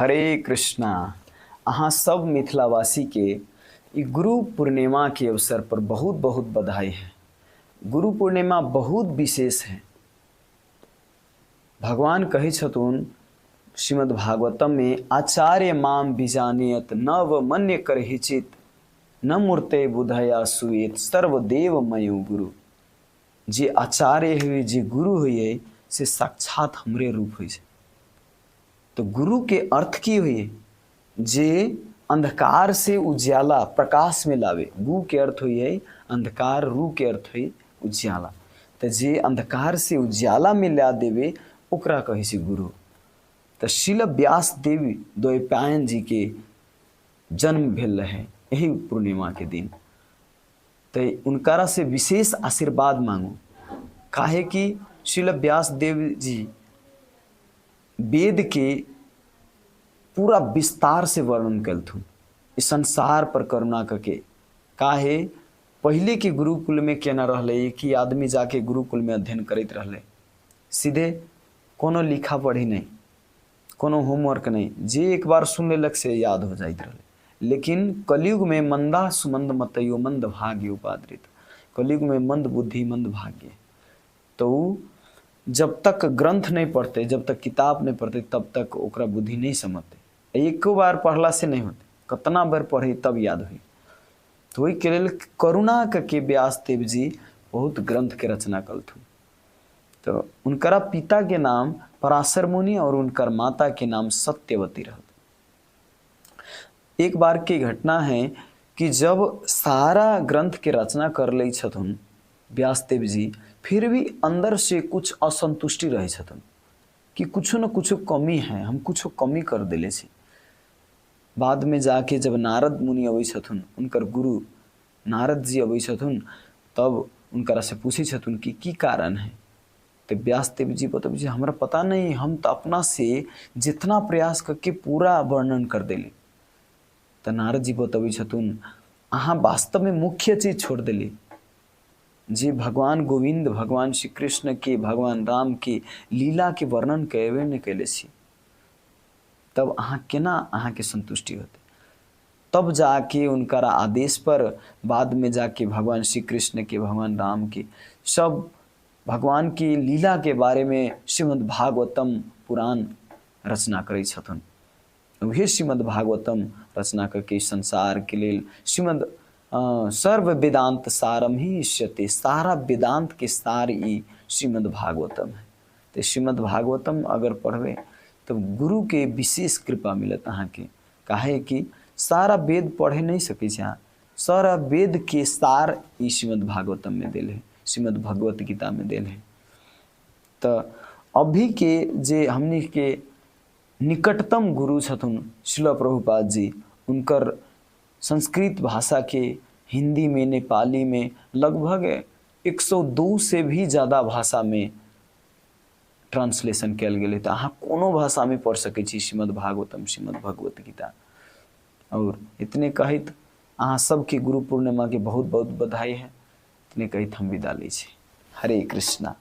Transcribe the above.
हरे कृष्णा। अहाँ सब मिथिलावासी के ई गुरु पूर्णिमा के अवसर पर बहुत बहुत बधाई है। गुरु पूर्णिमा बहुत विशेष है। भगवान कहै छथुन श्रीमद् भागवतम में, आचार्य माम बीजानियत नव मन्य करहिचित न मूर्ते बुधया सुएत सर्वदेव मयो गुरु। जे आचार्य हुए, जे गुरु हुए, से साक्षात हमरे रूप होइ छै। तो गुरु के अर्थ की हुई? जे अंधकार से उज्याला प्रकाश में लावे। गु के अर्थ हुई है अंधकार, रू के अर्थ हुई उज्याला। तो जे अंधकार से उज्याला में ला देवे ओकरा कहै छै गुरु। तो शिल व्यास देवी द्वैपायन जी के जन्म भेल रहे यही पूर्णिमा के दिन। तो उनकारा से विशेष आशीर्वाद मांगू, काहे कि शिल व्यास देव जी वेद के पूरा विस्तार से वर्णन कलथुन इस संसार पर करुणा करके। काहे पहले के गुरुकुल में केना रहलै कि आदमी जाके गुरुकुल में अध्ययन करैत रहलै, सीधे कोनो लिखा पढ़ी नहीं, कोनो होमवर्क नहीं, जे एक बार सुन लेलक से याद हो जाइत रहलै। लेकिन कलयुग में मंदा सुमंद मतयो मंद भाग्य उपादृत, कलयुग में मंद बुद्धि मंद भाग्य। तो उ जब तक ग्रंथ नहीं पढ़ते, जब तक किताब नहीं पढ़ते, तब तक ओकरा बुद्धि नहीं समझते। एको बार पढ़ला से नहीं होते, कतना बार पढ़े तब याद हुई। तो वही के लेल करुणा के व्यास देव जी बहुत ग्रंथ के रचना कलथुन। तो उनकरा पिता के नाम पराशर मुनि और उनकर माता के नाम सत्यवती रहल। एक बार के घटना है कि जब सारा ग्रंथ के रचना कर लै छथुन व्यासदेव जी, फिर भी अंदर से कुछ असंतुष्टि रहे छथुन कि कुछ न कुछ कमी है, हम कुछ कमी कर देले छी। बाद में जाके जब नारद मुनि अबै छथुन, उनकर गुरु नारद जी अबै छथुन, तब उनकरा से पूछै छथुन कि की कारण है। तो व्यासदेव जी बतबै छै हमरा पता नहीं, हम तो अपना से जितना प्रयास करके पूरा वर्णन कर देली। तो नारद जी बतबै छथुन अहाँ वास्तव में मुख्य चीज छोड़ देली, जे भगवान गोविंद, भगवान श्री कृष्ण के, भगवान राम के लीला के वर्णन कएबे नहीं कैले छी, तब अहाँ केना अहाँके संतुष्टि होतै। तब जाके उनकर आदेश पर बाद में जाके भगवान श्री कृष्ण के, भगवान राम के, सब भगवान की लीला के बारे में श्रीमद् भागवतम पुराण रचना करै छथुन। वही श्रीमद् भागवतम रचना करके संसार के लेल श्रीमद् सर्व वेदांत सारम ही इष्यते, सारा वेदांत के सार ई श्रीमद् भागवतम है। तो श्रीमद् भागवतम अगर पढ़बे तो गुरु के विशेष कृपा मिलत अहाँके। काहे कि सारा वेद पढ़े नहीं सकै छी अहाँ, सारा वेद के सार ई श्रीमद् भागवतम में देल है, श्रीमद् भगवत गीता में देल है। तो अभी के जे हमनी के निकटतम गुरु छथुन श्रील प्रभुपाद जी, उनकर संस्कृत भाषा के हिंदी में, नेपाली में लगभग 102 से भी ज़्यादा भाषा में ट्रांसलेशन कयल गेलै। तऽ अहाँ कोनो भाषामे पढ़ि सकै छी श्रीमद् भागवतम, श्रीमद् भगवत गीता। और इतने कहैत अहाँ सबके गुरु पूर्णिमा के बहुत बहुत बधाई है। इतने कहैत हम विदा लै छी। हरे कृष्णा।